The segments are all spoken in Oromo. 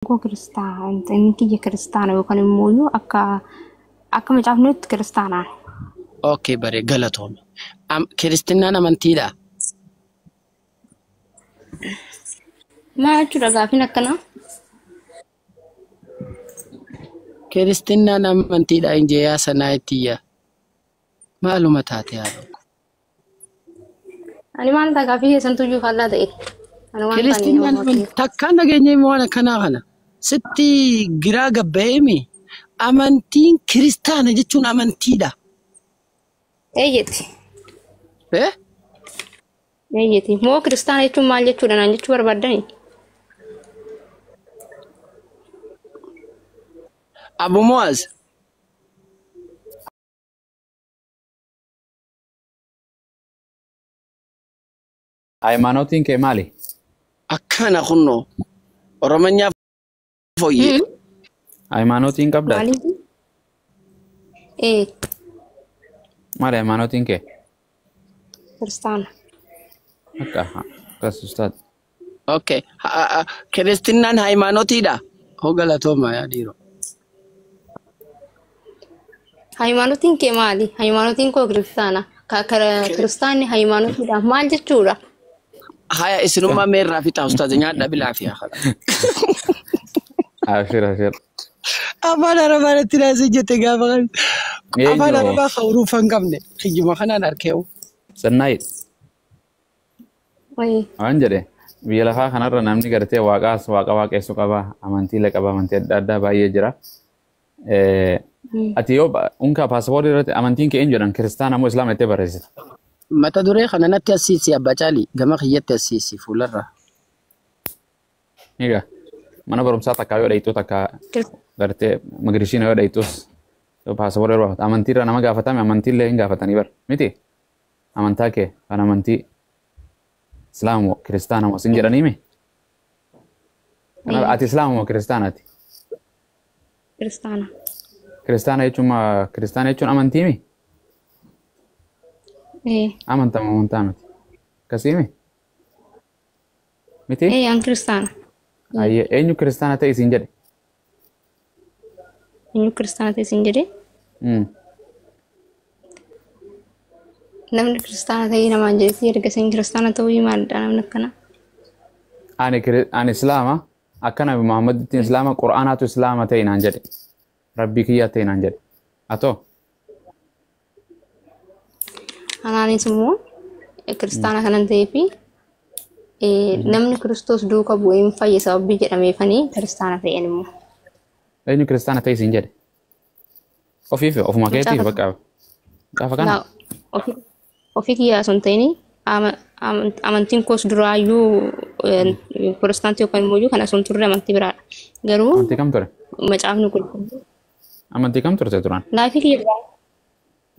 Koo kiristaana, inni kiyya kiristaana yookaan immoo akka macaafnutti kiristaanaan. Okay, bare galatoome. Kiristinnaan amantiidha. Maal jechuudha gaafiin akkanaa? Kiristinnaan amantiidha injeeyaa sanaa ittiyya. Maaluma taate haadha? Ani maal ta'a gaafii keessan tuyyuu faallaa ta'e. Ani waan Kiristinnaan ta'aniif takkaan dhageenya immoo waan akkanaa kana. Sitti giraa gabba'eemi. Amantiin kiristaana jechuun amantiidha. Eeyyeti. Eh? Eeyyeti. Moo kiristaana jechuun maal jechuudha naan jechuu barbaaddani? Abu Muaz. Hayimaanotiin kee maali? Akkana kunnoo. Oromonyaa fooyyee. Hayimaanotiin qabdaa? Maaliif? Ee, Maali hayimaanotiin kee? Kiristaana. Akka akkas ustaad. Okay. Kiristinnaan hayimaanotiidha. Hoo galatooma yaa dhiiroo. Hayimaanotiin kee maali? Hayimaanotiin koo kiristaana. Kiristaanni hayimaanotiidha. Maal jechuudha? Haya isinummaa meerraa fixa ustaaza nyaadha bilaa fi haa. Abshir abshir. Afaan Arabaa irratti naasii jette gaafa kan. Afaan Eenyu? Arabaa hawruuf hin qabne. Kiyyuma kanaan harkeewu. Sannaayit. Wayii. Waan jedhe biyya lafaa kanarra namni gartee waaqaas waaqa waaqessu qaba amantiilee qaba amantii adda addaa baay'ee jira. Ati yoo unka paasapoortii irratti amantiin kee eenyu jedhan kiristaana moo islaama jettee barreessita? Mata duree kana natti asiisi abbaa caalii gama kiyyatti asiisi fuularra. Egaa mana barumsaa takkaa yoo dhayxuu takkaa gartee magirishiina yoo dhayxus yoo paasapoortii irra baafata amantiirra nama gaafatame amantiillee hin gaafatanii bara miti amantaa kee kan amantii islaama moo kiristaana moo sin jedhanii mi? Kanaaf ati islaama moo kiristaanaati? Kiristaana. Kiristaana jechuun kiristaana jechuun amantii mi? Ee. Amantama amantaa miti. Akkasii mi? Miti? Ee, an kiristaana. Ayyee eenyu kiristaana ta'e siin jedhe? Eenyu kiristaana ta'e siin jedhee? Namni kiristaana ta'ee namaan jedhetti erga isin kiristaana ta'uu maalidha namni akkanaa? Ani islaama akka nabi Muhammadittiin islaama qura'aanaatu islaama ta'e naan jedhe. Rabbii kiyyaa ta'e naan jedhe. Atoo? Anaanis immoo kiristaana kanan ta'ee fi namni Kiristoos duuka bu'ee hin fayye sababii jedhameefanii kiristaana ta'een immoo. Eenyu kiristaana ta'e siin jedhe? Ofiif ofuma keetiif bakka gaafa kana? Ofii kiyyaa osoo hin ta'in amantiin koos duraayyuu kiristaantii yookaan immoo kan osoo hin turre amantii biraadha. Garuu Amantii kam ture? Macaafni qulqulluu. Amantii kam turte duraan? Laafii kiyya duraan.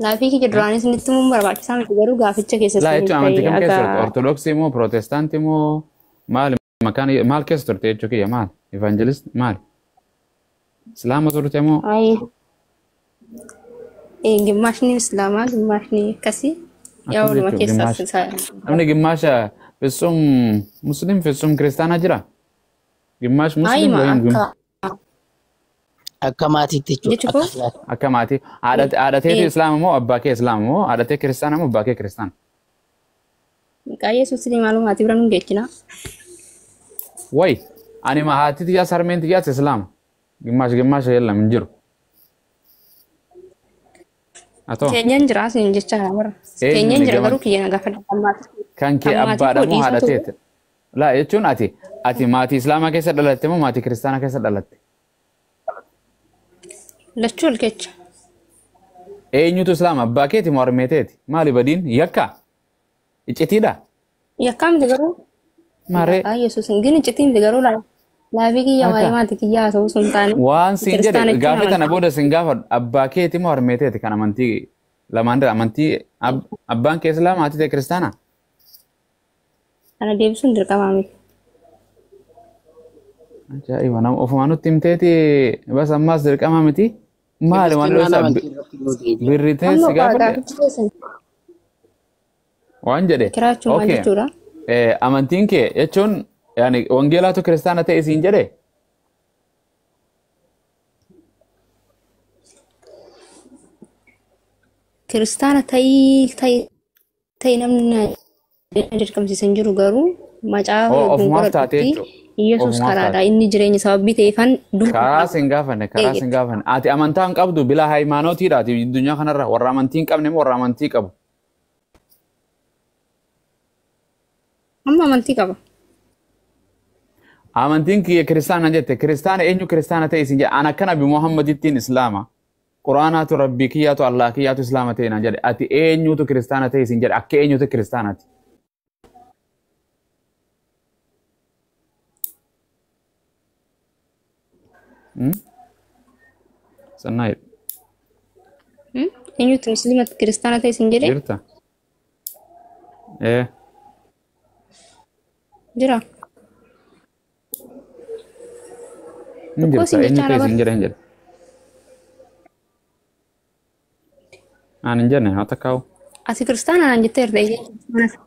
Laafii kiyya duraanis nitti immoo barbaachisaa miti garuu gaaficha keessatti Laa jechuun amantii kam keessa turte? akka Ortodoksii moo Pirootestaantii moo maali? Makaan maal keessa turte jechuu kiyya maali? Evangelist maali? Islaama turte moo? Ayi. Gimmaashni islaamaa gimmaashni akkasii yaa Akkam waluma jechuun keessaas gimmaasha? isa. Namni gimmaasha fitsum muslim fitsum kiristaanaa jira? Gimmaash muslim Ayima wayim gim akka Akka maatiitti jechuudha. jechuun koo Akka filaatti. Akka maatii haadha teetu islaama moo abbaa kee islaama moo haadha tee kiristaana moo abbaa kee kiristaana? Maqaa Yesuusin maaluma maatii bira nu geechina. Way ani ma haati tiyyaas harmeen tiyyaas islaama. Gimmaash gimmaasha yeellam hin jiru. Atoo Keenyan jira siin jecha kana bara. eenyu Keenyan ni jira gaman garuu kiyya na gaafadha kan maatii. kan kee Kan maatii abbaadha koo moo haadha dhiisatu teeti? Laa jechuun ati maatii islaamaa keessa dhalatte moo maatii kiristaanaa keessa dhalatte? Lachuu ol kecha. Eenyutu islaama abbaa keeti moo harmee teeti? Maali badiin yakka? Iccitiidha? Yakkaa miti garuu Maaree maqaa Yesuusin gin iccitii miti garuu laafii kiyya waa'ee akka maatii kiyyaa haasa'uu sun taane waan siin jedhe kiristaana jechuun gaaffii tana amantaa. booda siin gaafadhu abbaa keeti moo harmee teeti kan amantii lamaan dha amantii abbaan kee islaama haati tee kiristaana? Kana deebisuun dirqamaa miti. Ajaa'iba nama ofumaa nutti himteeti bas ammaas dirqama miti maali waan Kiristinnaan dhoosa amantii irratti nuu deebi'a. birri Amma teessi gaafadhe gaafichi keessan waan jedhe kiraachuun maal okay jechuudha? Amantiin kee jechuun yaani wangeelaatu kiristaana ta'e siin jedhe. Kiristaana ta'ii namni na dirqamsiisan hin jiru garuu macaafa Oo yogguu ofumaaf taatee qoradhutti jechuudha. Yesuus Ofumaaf karaadha taate. inni jireenya sababii ta'eefan duuka Karaa sin gaafanne, karaa sin gaafanne. Ati amantaa hin qabdu bilaa hayimaanootiidha. Ati addunyaa kanarra warra amantii hin qabne moo warra amantii qabu? Amma amantii qaba. Amantiin kiyya kiristaana jette. Kiristaana eenyu kiristaana ta'e isin jedhe. An akka Nabi Muhammadittiin Islaama. Quraanaatu Rabbii kiyyaatu Allah kiyyaatu Islaama ta'e naan jedhe. Ati eenyutu kiristaana ta'e isin jedhe. Akka eenyutu kiristaanaati? Sannaa Eenyutu musliima kiristaana ta'e isin jedhe? jirta? Ee. Jira. Hin Tokko jirta. isin Eenyu jechaa ta'e bara. isin jedhe hin jedhe. Aan hin jenne haa takkaa'u. Ati kiristaana naan jetteerta eeyyeen kiristaana.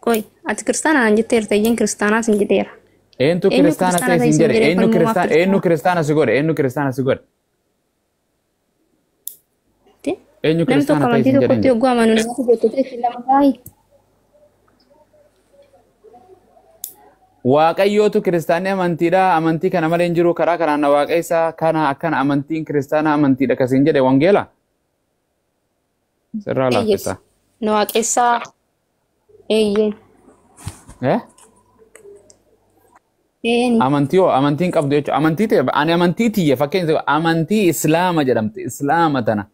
Qoy, ati kiristaana naan jetteerta eeyyeen kiristaanaa sin jedheera. Eentu Eenyu kiristaana kiristaana ta'e ta'e isin isin jedhe? jedhe Eenyu falmumaaf kiristaana eenyu kiristaana. kiristaana si godhe? Eenyu kiristaana si godhe? Eenyu Namni tokko kiristaana ta'e amantii isin jedhe hin tokkotti jedhe? yogguu amanu namatti jettu ta'e lama taa'i. Waaqayyootu kiristaanni amantiidha. Amantii kana malee hin jiru. Karaa kanaan na waaqessaa. Kana akkana amantiin kiristaanaa amantiidha kasiin jedhe wangeela. Sirraa Eeyyes. laaffisa. Na waaqessaa. Eeyyeen. Eh? Eeni. Amantii hoo amantiin qabdu jechuudha. Amantii ta'e ani amantii tiyya fakkeenya amantii Islaama jedhamte. Islaama tana.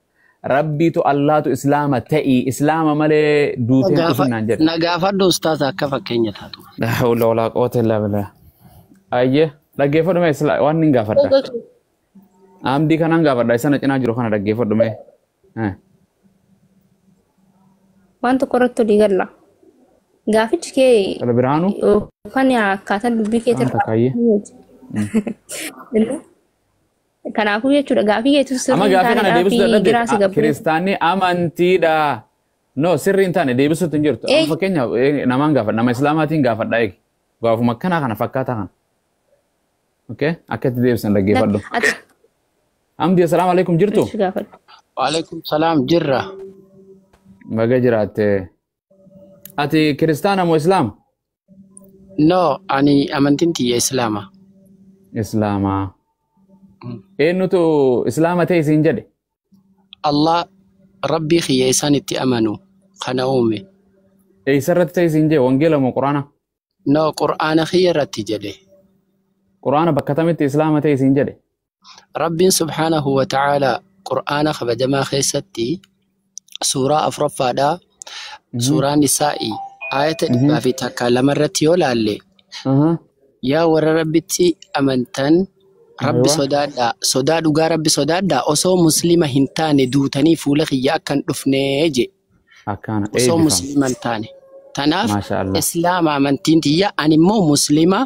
Rabbiitu Allaatu Islaama ta'i. Islaama malee duuteen dhufin naan jedhe. Na gaafadhu ustaaza akka fakkeenya taatu. Laa hawla walaa quwwata illaa billah. Ayyee dhaggeeffadhu mee waan hin gaafadha. Amdii kanaan gaafadha. Isa na cinaa jiru kana dhaggeeffadhu mee. Eh. Waan tokko irratti olii galla. Gaafichi kee Tole Biraanuu. yookaan akkaataan dubbii Waan keetirraa. takka ayyee. Kanaafuu jechuudha gaafii keetu Amma sirrii hin gaafii kana taanedhaa deebisuu fi dadhabde giraa si gabbee. kiristaanni amantiidha. No sirrii hin taane deebisuutti hin jirtu. Amma Ee fakkeenyaaf namaan gaafadha. Nama islaamaatiin gaafadha eegi. Gaafuma akkanaa kana fakkaataa kana. Okay? Akka itti deebisan dhaggeeffadhu. ati Amdi assalaamu alaikum jirtu? si gaafadhu. Waalaikum salaam jirra. Baga jiraatte. Ati kiristaana moo islaama? No, ani amantiin tiyya Islaama. Islaamaa. Eenyutu islaama ta'e isin jedhe? Allah Rabbii kiyya isaan itti amanu kana uume. Eessarratti ta'e isin jedhe? Wangeela moo quraana? No, Qur'aana kiyya irratti jedhe. Quraana bakka kamitti islaama ta'e isin jedhe? Rabbiin subhaanahu wa ta'aalaa Qur'aana kabajamaa keessatti suuraa afuraffaadhaa suuraa Nisaa'i aayata 102 irratti yoo laalle yaa warra Rabbitti amantan Rabbi Aywa. sodaadhaa sodaa dhugaa Rabbi sodaadhaa osoo muslima hin taane duutanii fuula kiyya akka hin dhufnee je Akkaana osoo eebbifama. muslima hin taane. Tanaaf Maasha Allah. islaama amantiin tiyya ani immoo muslima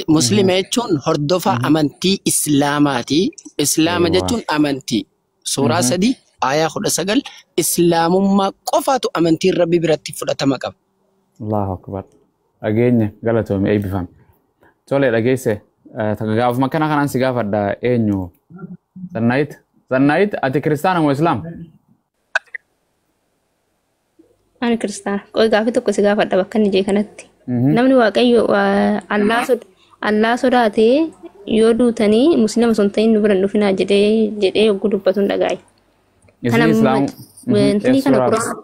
muslima jechuun hordofa amantii islaamaati. Islaama Aywa. jechuun amantii. Suuraa 3 aayaa 19 islaamummaa qofaatu amantiin Rabbi biratti fudhatama qaba. Allahu akbar. Dhageenya galatoome eebbifame. Tole dhageesse gaafuma akkana kanaan si gaafadha eenyu? Sannaayit. Sannaayit ati kiristaana moo islaama? Ani kiristaana. Qoy gaafii tokko si gaafadha bakka inni jee kanatti. Namni Waaqayyo Allaa sodaatee yoo duutanii musliima osoo hin ta'in nu bira hin dhufinaa jedhee jedhee yogguu dubbatu hin dhagaaye. Kana Isin islaamu. wanti kana Suuraa quraana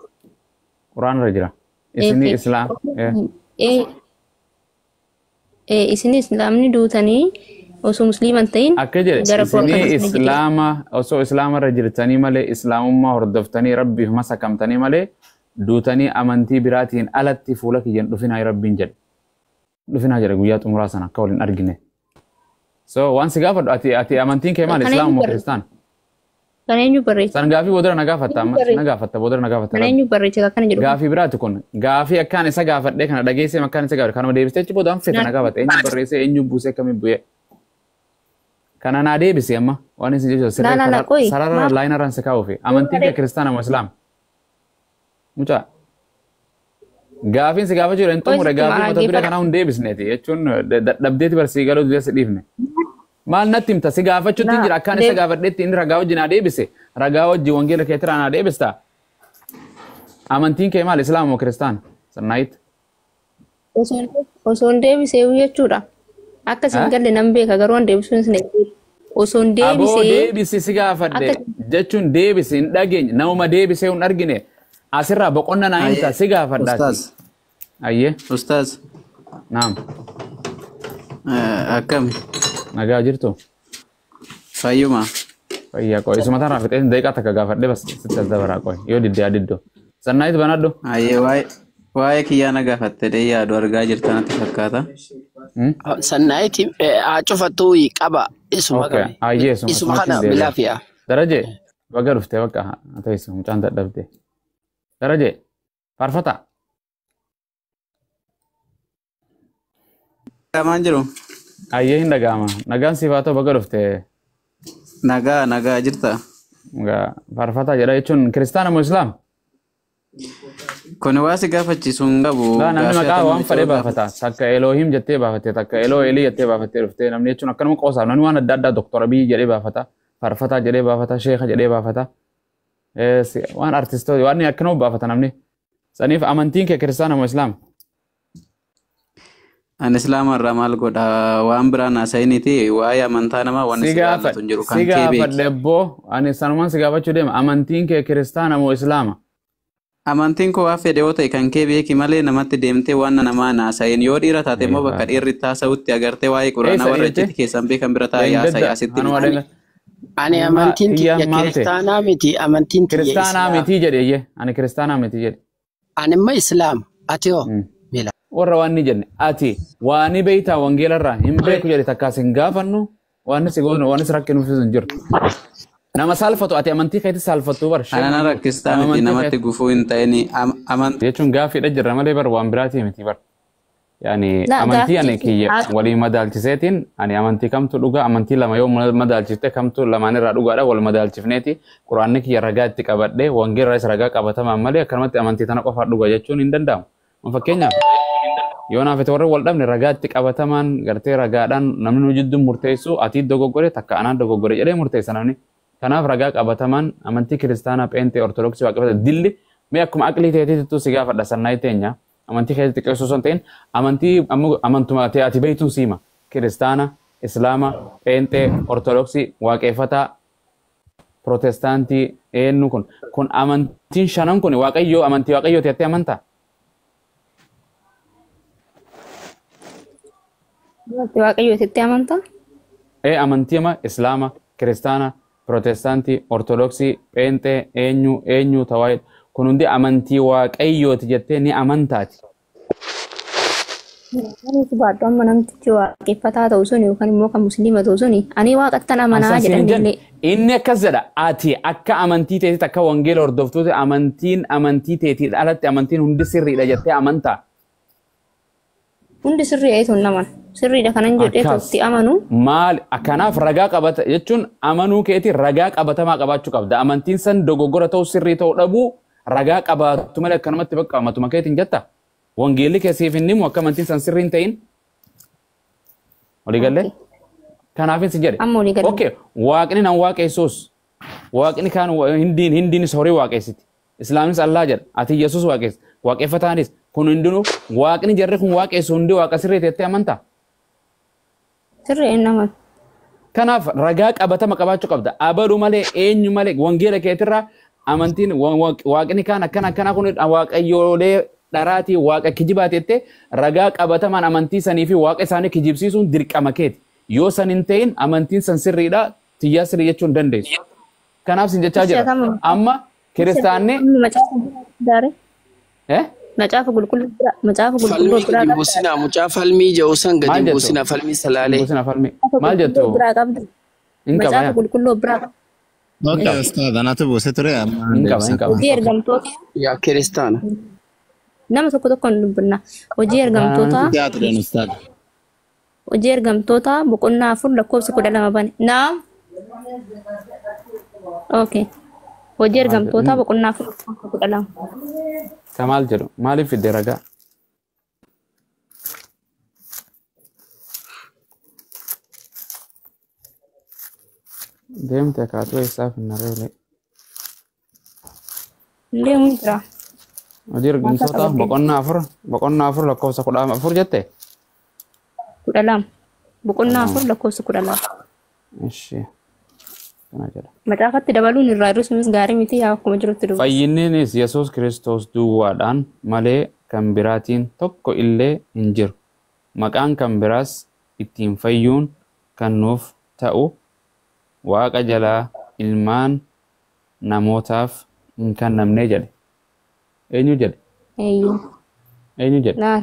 Quraana irra jira. Isin islaam. isin islaamni duutanii osoo musliima hin ta'in Akka jedhe gara koo akka isinii dhufne jedhee. islaama osoo islaama irra jirtanii malee islaamummaa hordoftanii rabbiif masakamtanii malee duutanii amantii biraatiin alatti fuula kiyyan dhufinaa rabbiin jedhe. Dhufinaa jedhe guyyaa xumuraa sana akka waliin argine. So waan si gaafadhu ati amantiin kee maali Kana islaama eenyu moo barreesse? kiristaana? Kana eenyu barreesse? San gaafii boodara na gaafatta amma na gaafatta boodara na gaafatta Kana rabbi. eenyu barreesse akkana jedhu kun? Gaafii biraati kun gaafii akkaan isa gaafadhee kana dhageessee akkaan isa gaafadhe kanuma deebistee achi booda fete na gaafatta eenyu barreessee eenyu buusee akkamiin bu'ee. Kana naa deebisi amma waan isin jechuudha Laa sirree laa laa qoy sarara maaf laayinarraan si kaa'uufi amantiin kee kiristaana moo islaama? Mucaa gaafiin si gaafachuu hin qoy xumure sitti gaafii maraa mata duree geeffadha. kanaa hin deebisneeti jechuun dadhabdeeti barsii galuu didee si dhiifne. Maal natti himta si gaafachuutti hin Laa jira akkaan isa deeb gaafadheetti inni ragaa wajji naa deebise ragaa wajji wangeela keetiraa naa deebista. Amantiin kee maal? Islaama moo kiristaana? Sannaayit. Osoo hin deebisee jechuudha. Akka isin galle nan beeka garuu an deebisuun isin osoo hin Aboo deebisee deebisi si gaafadhe jechuun deebisi hin dhageenye namuma deebisee hin argine asirraa boqonna naa himta si gaafadhaati. Ustaaz. Ayyee. Ustaaz. Naam. Akkami? Nagaa jirtu? Fayyuma. Fayyaa qoy. Isuma tanaa fixee daqiiqaa takka gaafadhe bas sitti as dabaraa qoy. Yoo diddee adiddoo. Sannaayit banadhu. Ayyee waa'ee kiyyaa na gaafatte dee yaadu argaa jirta natti fakkaata. Sannaayiti haa cufattuu qaba isuma Okay. qabe. Ayyee isuma. Isuma kana deebi'a. bilaafiya. Daraje baga dhuftee bakka haa teessu mucaan dadhabde. Daraje faarfata. Dhagahamaan jiru? Ayyee hin dhaga'ama. Nagaan siif haa ta'u baga dhuftee. Nagaa nagaa jirta. Egaa faarfataa jedha jechuun kiristaana moo islaama? Kun waa si gaafachiisu hin qabu. Laa namni Gaaffii maqaa ati waan namni fedhe coo baafata. Takka Elohim jettee baafatte, takka Eloo Elii jettee baafattee dhuftee namni jechuun akkanuma qoosaaf namni waan adda addaa Doktor Abiy jedhee baafata, faarfataa jedhee baafata, sheeka jedhee baafata. Waan artistoota waan akkanuma baafata namni. Saniif amantiin kee kiristaana moo islaama? Ani islaama irraa maal godha waan biraan haasa'iniiti waa'ee amantaa namaa waan Si si ilaallatu hin jiru gaafadhe, si kan kee beeki. gaafadhe ebboo ani sanumaan si gaafachuu deema. Amantiin kee kiristaana moo islaama? Amantiin koo waa fedhe yoo ta'e kan kee beeki malee namatti deemtee waan namaa haasa'in yoo dhiira taate immoo bakka dhiirri itti haasa'utti agartee waa'ee quraanaa Eessa warra dhiirti? icciitii keessan beekan bira taa'ee haasa'i Deengedda asitti anuma miti. deengedda. Ani amantiin Iyya tiyya maal ta'e? kiristaanaa miti amantiin tiyya Kiristaanaa islaama. miti jedhe iyyee ani kiristaanaa miti jedhe. Ani immoo islaama. Ati hoo? Mila. Warra waan ni jenne ati waan ni beektaa wangeela irraa hin beeku jedhe takkaas hin gaafannu waan si goonu waan si rakkinuuf hin jiru. Nama saalfatu ati amantii keetti saalfattu bar. Ana na rakkistaa miti namatti gufuu hin ta'ini amantii. Jechuun gaaffiidha jirra malee bar waan biraatii miti bar. Yaani Na amantii ani gaaffii kiyya walii madaalchiseetiin ani amantii kamtu dhugaa amantii lama yoo madaalchifte kamtu lamaan irraa dhugaadha wal madaalchifneeti quraanni kiyya ragaa itti qabadhee wangeela irraas ragaa qabatamaan malee akkanumatti amantii tana qofaa dhuga jechuun hin danda'amu. Fakkeenyaaf yoo naaf itti warra wal dhabne ragaa itti qabatamaan gartee ragaadhaan namni nu jidduun murteessu ati dogoggore takka anaan dogoggore jedhee murteessa namni. Kanaaf ragaa qabatamaan amantii kiristaanaa pheenxee ortodoksii waaqeffata dilli mee akkuma aqlii teetiitu si gaafadha sannaa teenya amantii keessatti xiqqeessuu osoo hin ta'in amantii ammoo amantuma ta'e ati beektuun siima kiristaana islaama pheenxee ortodoksii waaqeffataa pirootestaantii eenyu kun kun amantiin shanan kun waaqayyoo amantii waaqayyoo teettee amantaa. Waaqayyo isitti amantaa? Ee amantii ama islaama kiristaana pirootestaantii ortodoksii pheenxee eenyu eenyu tawaayid kun hundi amantii waaqayyooti jettee ni amantaati. Ani baadhu amma namtichi waaqeffataa ta'u suni yookaan immoo kan musliima ta'u suni ani waaqattan amanaa Ansan siin hin jenne. jedhanillee. Inni akkas jedha ati akka amantii teetiitti akka wangeela hordoftuuti amantiin amantii teetiin alatti amantiin hundi sirriidha jettee amantaa. Hundi sirrii eetu hin amanu. Sirriidha kanan jedhee Akkas. itti amanu. Maal kanaaf ragaa qabata jechuun amanuu keetii ragaa qabatamaa qabaachuu qabda. Amantiin san dogoggora ta'uu sirrii ta'uu dhabuu ragaa qabaattu malee akkanumatti bakka amatuma keetiin jetta. Wangeelli keessiif hin himu akka amantiin san sirrii hin ta'in. Walii gallee? Kanaafin si jedhe. Amma walii galee. Okay, waaqni nan waaqessuus. Waaqni kaan hindiin hindiinis horii waaqessiti. Islaamis Allah jedha. Ati Yesuus waaqessi. Waaqeffataanis kun hundinuu waaqni jarri kun waaqessu hundi waaqa sirrii teettee amantaa? Sirrii hin amanu. Kanaaf ragaa qabatama qabaachuu qabda. Abaluu malee eenyu malee wangeela keetirraa amantiin waaqni kaan akkana akkana kun waaqayyoolee dharaatii waaqa kijibaati jettee ragaa qabatamaan amantii sanii fi waaqa isaanii kijibsiisuun dirqama keeti. Yoo san hin ta'in amantiin san sirriidha tiyyaa sirrii jechuu hin dandeessu. Kanaaf sin jechaa jira. Amma kiristaanni Macaafa qulqulluu eh? Macaafa qulqulluu bira macaafa qulqulluu Falmii biraa gadi qabda. buusinaa mucaa falmii jedhu san Maal gadi jettu? buusinaa falmii salaalee. Buusina falmii. Macaafa Maal jettu? qulqulluu biraa qabda. Hin qaba Macaafa yaa. qulqulluu biraa qabda. Okay, ustaad, anatu buuse ture amma Hin qaba hin qaba. Hojii ergamtoota Yaa kiristaana. nama tokko tokkoon dubbanna. Hojii ergamtoota Teatiriin ustaad. hojii ergamtoota boqonnaa 4 lakkoofsa 12 bane. Naam. Okay. Hojii ergamtoota boqonnaa 4 lakkoofsa 12. Ka maal jedhu? Maaliif fidde ragaa? Deemte akaatuu eessaaf hin narreelee. Deemuun jira. Hojii ergamtoota boqonnaa 4 lakkoofsa 14 jette? 12. Boqonnaa 4 lakkoofsa 12. Ishi. Kana jedha. Macaafatti dabaluun irraa hir'isuunis gaarii miti, yaa akkuma jirutti dubbisa. Fayyinniinis Yesuus Kiristoos duwwaadhaan malee kan biraatiin tokko illee hin jiru. Maqaan kan biraas ittiin fayyuun kan nuuf ta'u Waaqa jalaa ilmaan namootaaf hin kennamne jedhe. Eenyu jedhe? Eeyyuu. Eenyu jedhe? Laal.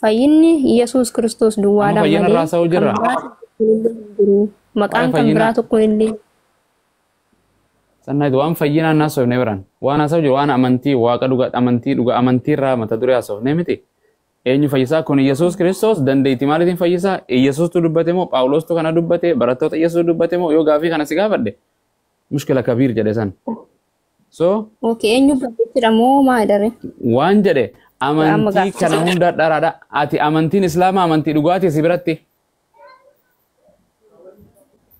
Fayyinni Yesuus Kiristoos Amma duwwaadhaan fayyina malee irraa haasa'uu kan jirra. biraa tokko illee hin jiru. Maqaan Waa'ee kan fayyinaa biraa tokko illee sannaayit waan fayyinaa haasofne biraan waan haasa'u jiru waan amantii Waaqa dhugaa, amantii dhugaa, amantii irraa mata duree haasofne miti. Eenyu fayyisaa kun? Yesuus Kiristoos dandeettii maaliitiin fayyisaa? Yesuustu dubbate moo Phaawulostu kana dubbate, barattoota Yesuus dubbate moo? Yoo gaafii kana si gaafadhe mushkila kabiir jedhe san. So Okay, eenyu barreessudha moo maal dare? waan jedhe Amma amantii gaaffii kana hunda dharaadha. Ati amantiin Islaamaa amantii dhugaatii si biratti?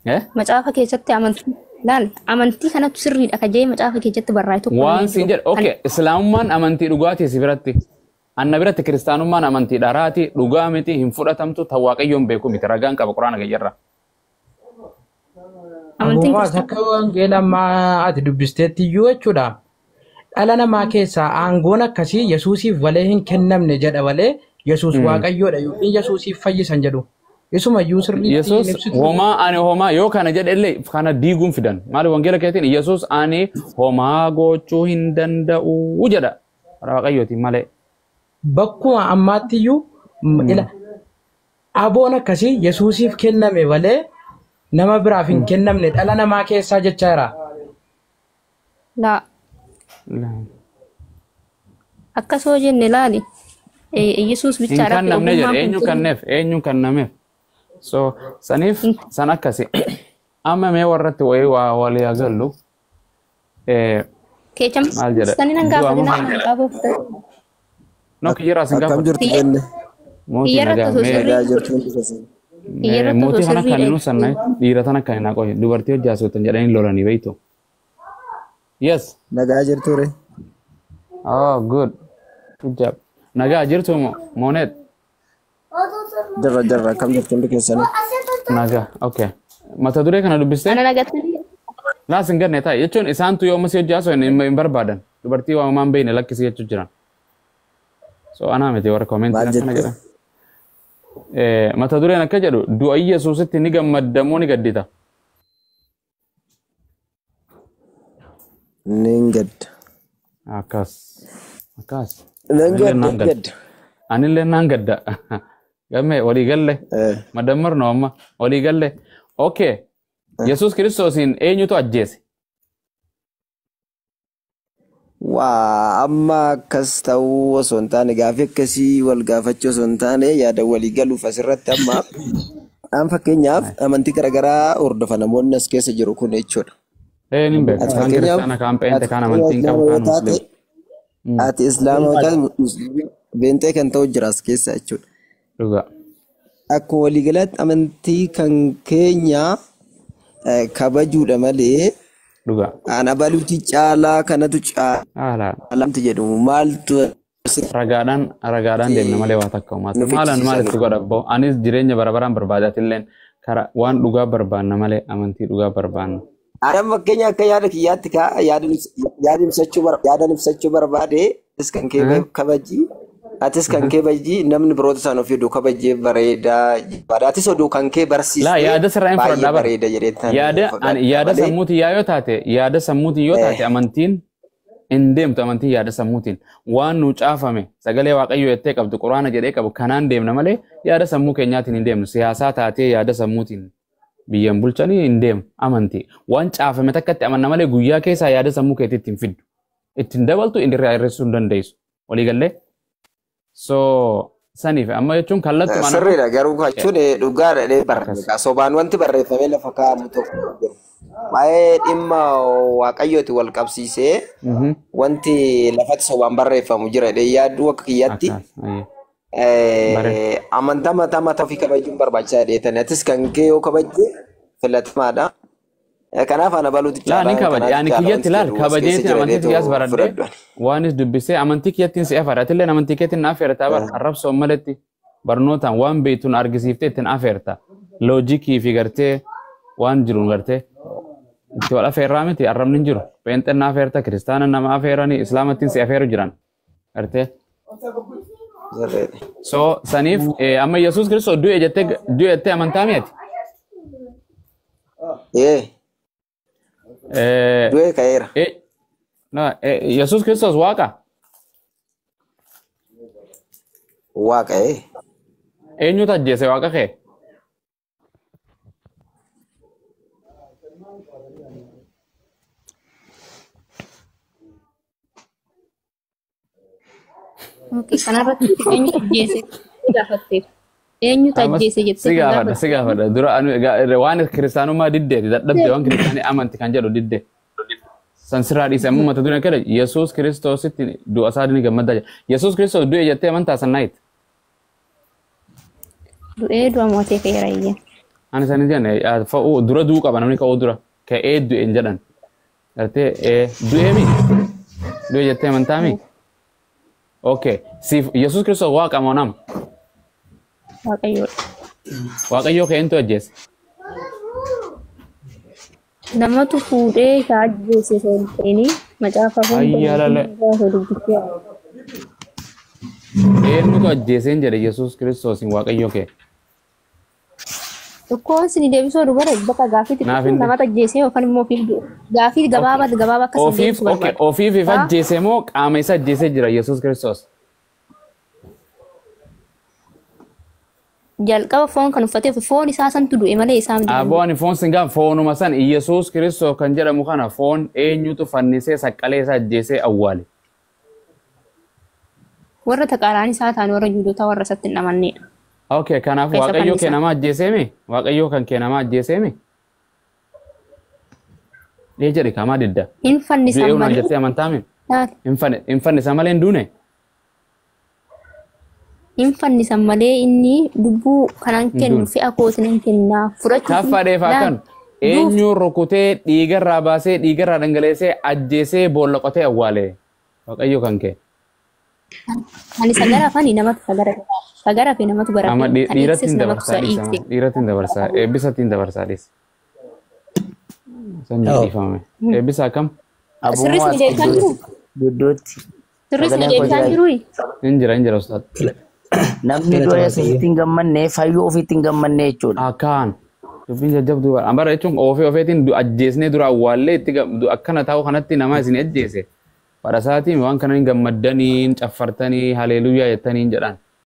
Eh? Macaafa keessatti amantii laal, amantii kanatu sirriidha ka jee macaafa keessatti barraa'e tokko illee Waan hin siin jiru. jedhe, okay, Islaamummaan amantii dhugaatii si biratti? Anna biratti kiristaanummaan amantii dharaati, dhugaa miti, hin fudhatamtu, tan Waaqayyoon beeku miti, ragaan qaba Quraana gayyarra. Amantiin Abuumaas kiristaanaa akka wangeela ammaa ati dubbisteetti iyyuu jechuudha. Dhala namaa keessaa aangoon akkasii Yesuusiif walee hin kennamne jedha malee Yesuus Waaqayyoodha yookiin Yesuusiif fayyisan jedhu. Isuma iyyuu sirriitti hin Yesuus ibsitu. homaa ani homaa yoo kana jedhe illee kana diiguun fidan. Maali wangeela keetiin Yesuus ani homaa gochuu hin danda'u jedha. Karaa Waaqayyootiin malee. Bakkuma ammaatti iyyuu ila aboon akkasii Yesuusiif kenname malee nama biraaf hin kennamne dhala namaa keessaa jechaa jira. Laa, akkas hoo jenne laali. Yesuus Hin bichaadhaaf kennamne jedhe. ogummaan kun Eenyu kenneef? Eenyu kennameef? So saniif san akkasi. Amma mee warratti wayii waa walii agallu. Keecham Maal jedha? sani nan Du'a gaafatina moo? macaafa fudhate. No, kiyyarraa sin Akkam gaafadhu. jirtu jenne? Mootii Kiyyarratti nagaa osoo mee sirrii Nagaa jirtu hundi keessan. kiyyarratti osoo mootii kana sirriidha. kan inni sanna dhiira tana kan hin qohi dubartii hojjaasuutan jedhanii lolanii beektu. Yes. Nagaa jirtu re. Oh, good. Good job. Nagaa jirtu moonet. Jirra jirra, akkam jirtu hundi keessan? Nagaa. Okay. Mata duree kana dubbistee? Ana nagattanii Laas hin ganne taa'e jechuun isaantu yoo masii hojjaasu hin barbaadan. Dubartii waa waan beekne lakkisii jechuu jiran. So anaa miti warra koomentiin Maal akkana jette? jedhan. Mata dureen akka jedhu, du'a Yesuusitti ni gammaddamoo ni gaddita? Nin gadda. Akkas. Akkas. Nan Anillee gadda naan gadda. gadda. Anillee naan gadda. Gammee walii galle. Madammar no amma walii galle. Okay. Yesuus Kiristoosiin eenyutu ajjeese? Waa amma akkas ta'uu osoo hin taane, gaafii akkasii wal gaafachuu osoo hin taane, yaada walii galuuf asirratti amma an fakkeenyaaf amantii garaagaraa hordofa namoonni as keessa jiru kun jechuudha. Ee, nin beeka. Ati Kaan fakkeenyaaf kiristaana, kaan pheenxe, ati kaan amantii hin qabu, islaama yoo kaan taate musliima. Ati islaama yoo taate musliima beentee kan ta'u jira as keessa jechuudha. Dhugaa. Akkuma waliigalaatti amantii kan keenya kabajuudha malee Dhugaa. ana baluuti caalaa kanatu Haala. caalamti jedhamu maaltu Ragaadhaan deemna malee waa takka uumaatu. nu Maalaan fichisiisan. maalitti godha abboo? Anis jireenya bara baraan barbaadatilleen karaa waan dhugaa barbaanna malee amantii dhugaa barbaanna. Anaan fakkeenya akka yaada kiyyaatti kaa yaadan ibsachuu barbaade, atis kan kee kabaji, atis kan kee kabajii, namni biroota isaan ofii oduu kabajee bareedaa barbaada. Atis oduu kan kee Laa, barsiistee yaada sirraa hin baay'ee fudhadhaa bara. bareeda jedhee tan Yaada ani fudhadha yaada malee. sammuutiin yaa yoo taate, yaada sammuutiin yoo taate amantiin hin deemtu. Amantiin yaada sammuutiin waan nu caafame sagalee Waaqayyoo jettee qabdu, Quraana jedhee qabu kanaan deemna malee yaada sammuu keenyaatiin hin deemnu. Siyaasaa taatee yaada sammuutiin biyyan bulchanii hin deemu. Amantii waan caafame takkatti amanna malee guyyaa keessaa yaada sammuu keetiitti hin fiddu, ittiin dabaltu, inni irraa hir'isuu hin dandeessu. Waliigallee so saniif amma jechuun kallattumaan amma Sirriidha garuu jechuun dhugaadha jedhee akkas. barreessa. Sobaan wanti barreeffamee lafa kaa'amu tokko hin jiru. Waa'ee dhimma Waaqayyooti wal qabsiisee wanti lafatti sobaan barreeffamu jira jedhee yaaddu akka kiyyaatti. Akkas ayyee. Bare. Amantaa mataa mataa ofii kabajuun barbaachisaa jedheetani. Atis kan kee yoo kabajje filatamaadha. Kanaaf ana baluuti Laa ni caalaa kabaja. kanaatu Yaani caala kiyyatti wanti laal jedhu as keessa kabajeetiin jira amantii jedheetoo kiyyaas baradhee fudhadhu ani. waanis dubbisee amantii kiyyattiin si afeera. Atillee amantii keetiin na afeerta bara arrabsoon maletti barnootaan waan beektuun argisiiftee ittiin afeerta. Loojikii fi gartee waan jiruun gartee itti wal afeerraa miti arrabni hin jiru. Pheenxeen na afeerta, kiristaana nama afeeranii, islaamattiin si afeeru jiran. Gartee. Sirriidha. So saniif amma Yesuus Kiristoos du'e jettee du'e jettee amantaa mi'ati. Ee du'ee ka'eera. Yesuus Kiristoos waaqa. Waaqa ee. Eenyutu ajjeese waaqa kee? Okay, kanarratti eenyutu ajjeese gaafatte? Eenyutu Ammas ajjeese si jettee kan gaafadha gaafatte? si gaafadha dura anu waan kiristaanummaa diddeeti dadhabde waan kiristaanii amanti kan jedhu didde san sirraa dhiise amma mata dureen kana Yesuus Kiristoositti du'a isaa ni gammaddaa jedha Yesuus Kiristoos du'e jettee amantaa san naayit Du'ee du'a mootee ka'eera iyya. ani san hin jenne fa'uu dura du'uu qaba namni ka'uu dura ka'ee du'e hin jedhan gartee du'ee mi du'e jettee amantaa mi okay siif Yesuus Kiristoos waaqa moo nama Waaqayyoodha. Waaqayyoo ka'eentu ajjeese Namatu fuudhee isa ajjeese osoo hin ta'in macaafa hunda Ayya lale. irraa osoo dubbisee Eenyutu ajjeeseen jedhe Yesuus Kiristoosiin Waaqayyoo kee. Tokkoon isin deebisoo dubara bakka gaaffii Naaf xixiqqoo hin namatu ajjeesee yookaan immoo ofiif du'e. Gaaffii gabaabaa gabaabaa akkasii Ofiif deebisuu okay, barbaada. ofiif if Haa? ajjeese moo qaama isa ajjeesee jira Yesuus Kiristoos? Jalqaba foon kan uffatee ofi foon isaa santu du'e malee isaa miti kan Aboo du'e. ani foon sin gaaf foonuma san Yesuus Kiristoos kan jedhamu kana foon eenyutu fannisee saqqalee isa ajjeesee awwaale. Warra taqaaraan isaa ta'an warra Yihuudootaa warra isatti hin amannedha. Okay, kanaaf Keessa Waaqayyoo kee fannisaa. nama ajjeesee mi? Waaqayyoo kan kee nama ajjeesee mi? Ee jedhe kamaa didda. Hin fannisan Du'ee unaan malee. jettee amantaa mi? Laata? Hin fannisan malee hin duune? Hin fannisan malee inni lubbuu kanan Hin kennu duune. fe'a kootiin hin kennaa fudhachuuf Kaffadheef laal akkan duuf eenyu rukutee dhiigarraa baasee dhiigarraa dhangaleessee ajjeesee boolla qotee awwaale. Waaqayyo kan kee. ani sagara fani namatu sagara sagara fi namatu Amma garafe kan dhiiratti dhiigses hin namatu dabarsaa isa dhiise. dhiigse. Dhiiratti hin dabarsaa. Eebbisatti hin dabarsaa dhiise. Sanyii dhiifame. Eebbisa akkam? Sirris Abummaa ni deebisaa jiru? gidduutti Sirris ni sagaleen koo deebisaa jira. jiru? Hin jira hin jira ustaad. Namni Galata du'a Waaqayyoo. Yesuusitti hin gammanne fayyuu ofiitti hin gammanne jechuudha. Akkaan. Dubbiin jajjabduu bara. Ambara jechuun ofii ofiitiin ajjeesnee dura awwaallee itti akkana taa'u kanatti nama isin ajjeese. Badhasaatiin waan kana hin gammaddanii hin caffartanii haleeluyyaa jettanii hin jedhan.